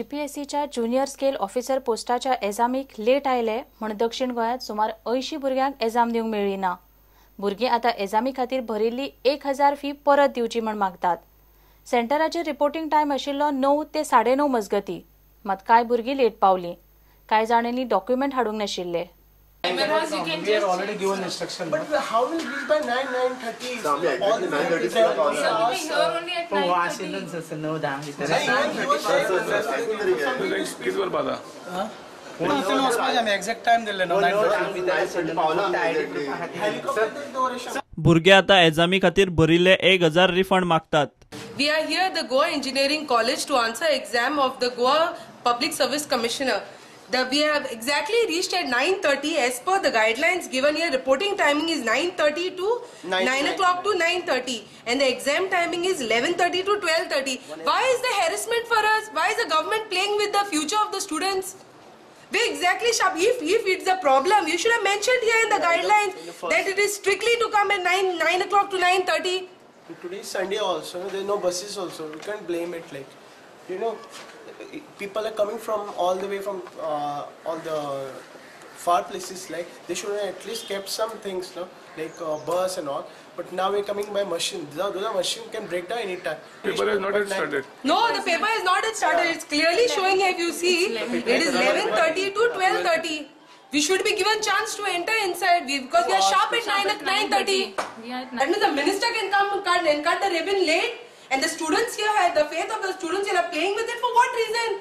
जीपीएससीच्या junior scale officer पोस्टाच्या एजामीक late आयले म्हूण दक्षिण गोंयांत सुमार 80 भुरग्यांक एजाम दिवंक मेळ्ळी ना. भुरगीं आतां एजामी खातीर भरिल्ली 1000 फी परत दिवची म्हूण मागतात. सेंटराचेर रिपोर्टिंग टायम आशिल्लो 9 ते 9:30 मजगती, मात कांय भुरगीं लेट पावलीं. कांय जाणांनी डॉक्युमेंट हाडूंक नाशिल्ले. We have already given instruction. But how will reach by 9, 9:30? So, all the 9:30. Oh, आशिल्लच 9 10 भितर. किती वर बादा? एक्झॅक्ट टाइम दिले 9:30. भुरगे आतां एजामी खातीर भरिल्ले 1000 रिफंड मागतात. We are here at the Goa Engineering College to answer exam of the Goa Public Service Commissioner. We have exactly reached at 9:30 as per the guidelines given here. Reporting timing is 9:30 to 9 o'clock to 9:30, and the exam timing is 11:30 to 12:30. Why is the harassment for us? Why is the government playing with the future of the students? We exactly sharp. If it's a problem, you should have mentioned here in the guidelines that it is strictly to come at 9 o'clock to 9:30. Today is Sunday also. There are no buses also. We can't blame it, like, you know. People are coming from all the way from all the far places, like they should have at least kept some things, no? Like bus and all. But now we're coming by machine. The machine can break down any time. Paper has not yet started. No, the paper has not yet started. It's clearly showing here, if you see, it is 11:30 to 12:30. We should be given chance to enter inside because we are sharp at 9:30. That means the minister can come and cut the ribbon late. And the students here, the faith of the students here are playing with it for what reason?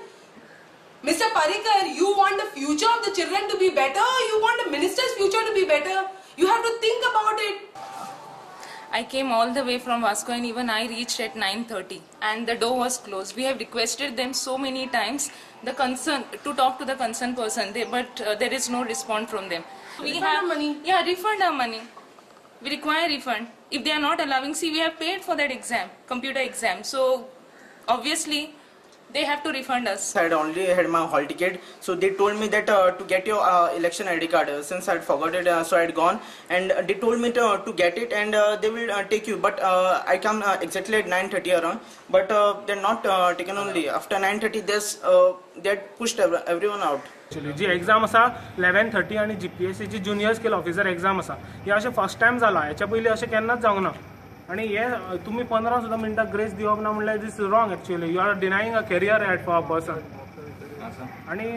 Mr. Parrikar, you want the future of the children to be better or you want the minister's future to be better? You have to think about it. I came all the way from Vasco and even I reached at 9:30 and the door was closed. We have requested them so many times the concern to talk to the concerned person, but there is no response from them. We refund have our money. Yeah, refund our money. We require refund. If they are not allowing, see, we have paid for that exam, computer exam. So obviously they have to refund us. I had only had my hall ticket, so they told me that to get your election ID card. Since I had forgot it, so I had gone, and they told me to get it, and they will take you. But I come exactly at 9:30 around, but they're not taken only. After 9:30, they had pushed everyone out. Actually ji exam आसा 11:30 आनी जीपीएससीची junior scale officer exam आसा. हे अशें first time जाला, हेच्या पयलीं अशें केन्नाच जावंक ना. आनी हे तुमी 15 सुद्दां मिनटां ग्रेस दिवप ना म्हणल्यार this is wrong. Actually you are denying a career at for a person. आनी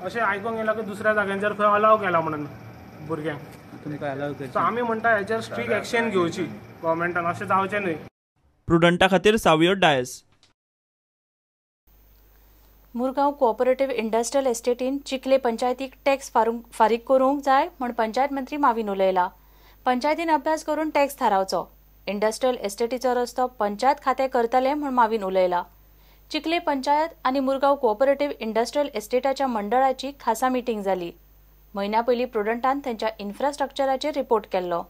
अशें आयकूंक येयलां की दुसऱ्या जाग्यांचेर खंय अलाव केला म्हणून भुरग्यांक. सो आमी म्हणटा हेचेर स्ट्रिक्ट एक्शन घेवची गव्हर्मेंटान, अशें जावचें न्हय. प्रुडंटा खातीर Savio Dias. Murgaon cooperative industrial एस्टेटीन चिखले पंचायतीक टॅक्स फारीक करूंक जाय म्हूण पंचायत मंत्री माविन उलयला. पंचायतीन अभ्यास करून टॅक्स थारावचो. इंडस्ट्रियल एस्टेटीचो रस्तो पंचायत खातें करतले म्हूण माविन उलयला. चिखले पंचायत आनी मुरगांव कोऑपरेटिव्ह इंडस्ट्रियल एस्टेटाच्या मंडळाची खासा मिटींग जाली. म्हयन्या पयलीं प्रुडंटान थंयच्या इन्फ्रास्ट्रक्चराचेर रिपोर्ट केल्लो.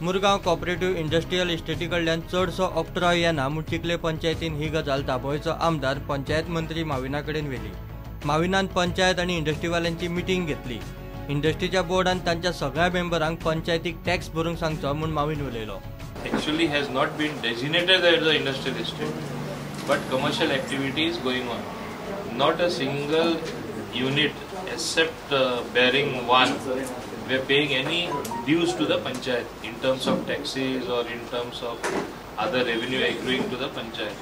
मुरगांव कॉपरेटिव्ह इंडस्ट्रियल इस्टेटी कडल्यान चडसो ऑक्ट्रॉय येना म्हूण चिखले पंचायतीन ही गजाल दाबोळीचो आमदार पंचायत मंत्री माविना कडेन व्हेली. माविनान पंचायत आनी इंडस्ट्रीवाल्यांची मिटींग घेतली. इंडस्ट्रीच्या बोर्डान तांच्या सगळ्या मेंबरांक पंचायतीक टॅक्स भरूंक सांगचो म्हूण माविन उलयलो. Actually has not been designated as a industrial estate, but commercial activity is going on. Not a single unit except bearing one, we are paying any dues to the panchayat in terms of taxes or in terms of other revenue accruing to the panchayat.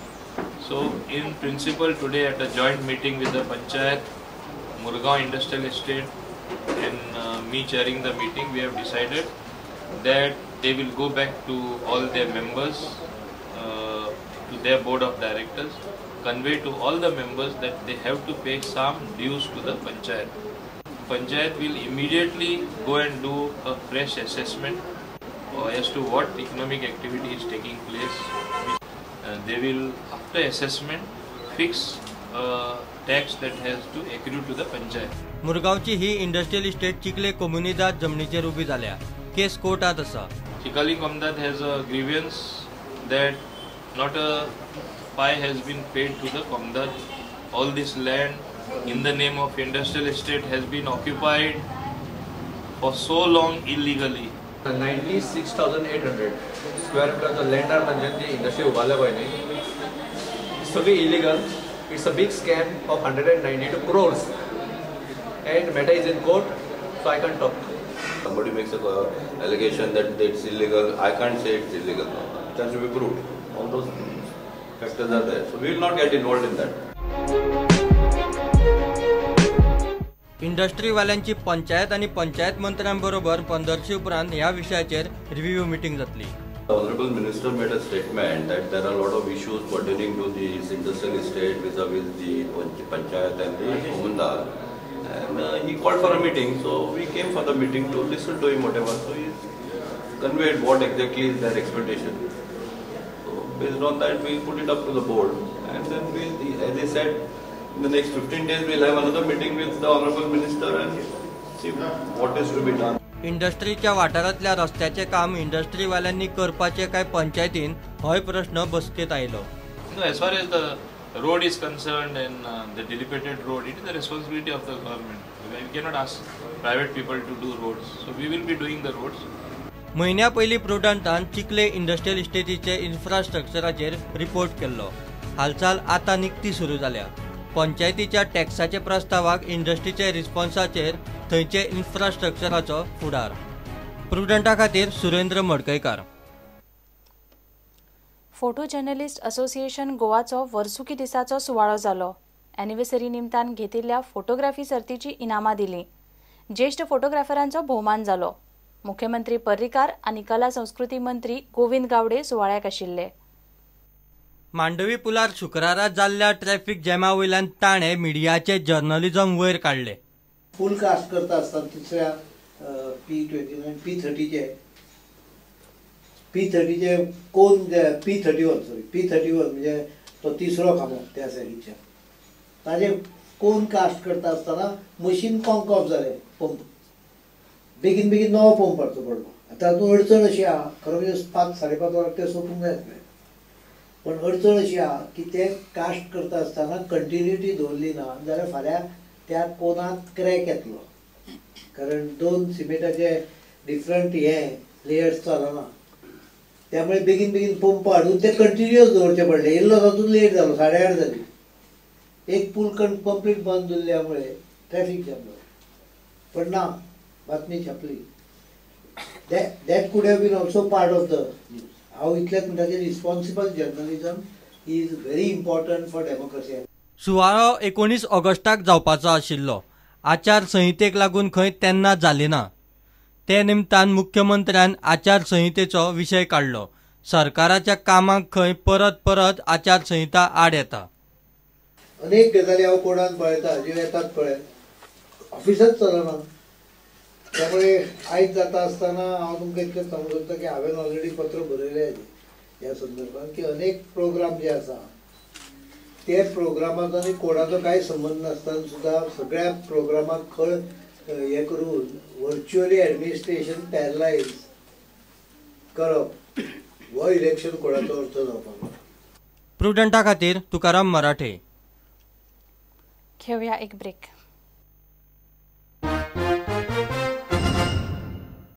So in principle today at a joint meeting with the panchayat, Murgaon Industrial Estate and me chairing the meeting, we have decided that they will go back to all their members, to their board of directors, convey to all the members that they have to pay some dues to the panchayat. Panchayat will immediately go and do a fresh assessment as to what economic activity is taking place. They will, after assessment, fix a tax that has to accrue to the panchayat. मुरगांवची he industrial estate Chikhale comunidade जमनीचेर उबी जाल्या. केस कोर्टात आसा. Chikhali Comunidade has a grievance that not a pie has been paid to the Comunidade. All this land in the name of industrial estate has been occupied for so long illegally. 96,800 square मिटरचो लँडार तांच्यानी ती industry उबारल्या पळय न्ही, सगळी illegal. It's a big scam of 192 crores and matter is in court, so I can't talk. Somebody makes a allegation that it's illegal. I can't say it's illegal. It has to be proved. All those factors are there. So we will not get involved in that. इंडस्ट्रीवाल्यांची panchayat आनी पंचायत मंत्र्यांबरोबर पंदरशी उपरांत ह्या विशयाचेर review meeting जातली. The Honorable Minister made a statement that there are a lot of issues pertaining to this industrial estate vis-a-vis the panchayat and the Komundar. And he called for a meeting, so we came for the meeting to listen to him, whatever. So he conveyed what exactly is their expectation. So based on that, we put it up to the board, and then we, as I said, in the next 15 days we'll have another meeting with the Honorable Minister and see what is to be done. इंडस्ट्रीच्या वाठारांतल्या रस्त्याचें काम इंडस्ट्रीवाल्यांनी करपाचें काय पंचायतीन होय प्रश्न बसकेंत आयलो. As far as the road is concerned and the dilapidated road, it is the responsibility of the government. We cannot ask private people to do roads. So we will be doing the roads. म्हयन्या पयलीं प्रुडंटान चिखले industrial इस्टेटीचे इन्फ्रास्ट्रक्चराचेर report केल्लो. हालचाल आतां निकती सुरू जाल्या. पंचायतीच्या टॅक्साचे प्रस्तावाक इंडस्ट्रीचे रिस्पॉन्साचेर थंयचे इन्फ्रास्ट्रक्चराचो फुडार. प्रुडंटा खातीर Surendra Madkaikar. Photo journalist association गोवाचो वर्सुकी दिसाचो सुवाळो जालो. एनिव्हर्सरी निमतान घेतिल्ल्या फोटोग्राफी सर्तीची इनामां दिली. ज्येष्ठ फोटोग्राफरांचो भोवमान जालो. मुख्यमंत्री पर्रीकार आनी कला संस्कृती मंत्री गोविंद गावडे सुवाळ्याक आशिल्ले. मांडवी पुलार शुक्रारा जाल्ल्या ट्रॅफिक जॅमा वयल्यान ताणें मिडियाचे जर्नलिझम वयर काडले. पूल कास्ट करता आसतना तिसऱ्या P29 P30चे P30चे कोन P31 sorry P31 म्हणजे तो तिसरो खांबो त्या सायडीच्या ताजे कोन कास्ट करता आसतना मशीन कॉंक ऑफ जालें. पंप बेगीन बेगीन नवो पंप हाडचो पडलो. आतां तातूंत अडचण अशी आहा, खरो म्हणजे 5 साडे 5 वरां तें सोंपूंक जाय आसलें, पण अडचण अशी आहा की ते कास्ट करता आसतना कंटिन्युटी दवरली ना जाल्यार फाल्यां त्या कोनांत क्रॅक येतलो, कारण 2 सिमेंटाचे डिफरंट हे लेयर्स चलना. त्यामुळे बेगीन बेगीन पंप हाडून ते कंटिन्युअस दवरचे पडले. इल्लो तातूंत लेट जालो, 8:30 जाली. एक पूल कंप्लीट बंद उरल्यामुळे ट्रॅफिक जॅम जालो. पण ना बातमी छापली. That could have been also part of the news. हांव इतलेंच म्हणटा की responsible journalism is very important for democracy. सुवाळो 19 ऑगस्टाक जावपाचो आशिल्लो. आचार संहितेक लागून खंय तेन्ना जाली ना. ते निमतान मुख्यमंत्र्यान आचार संहितेचो विशय काडलो. सरकाराच्या कामाक खंय परत परत आचार संहिता आड येता. अनेक गजाली हांव कोडान पळयता ज्यो येतात पळय, ऑफिसच चलना. त्यामुळे आयज जाता आसतना हांव तुमकां इतलेंच सांगूंक सोदता की हांवें ऑलरेडी पत्र बरयलें ह्या संदर्भात की अनेक प्रोग्राम जे आसा ते प्रोग्रामाचो आनी कोडाचो कांय संबंद नासतना सुद्दां सगळ्या प्रोग्रामाक खळ हे करून व्हर्च्युअली एडमिनिस्ट्रेशन पॅरलायज करप हो इलेक्शन कोडाचो अर्थ जावपाक जाय. प्रुडंटा खातीर तुकाराम मराठे. घेवया एक ब्रेक.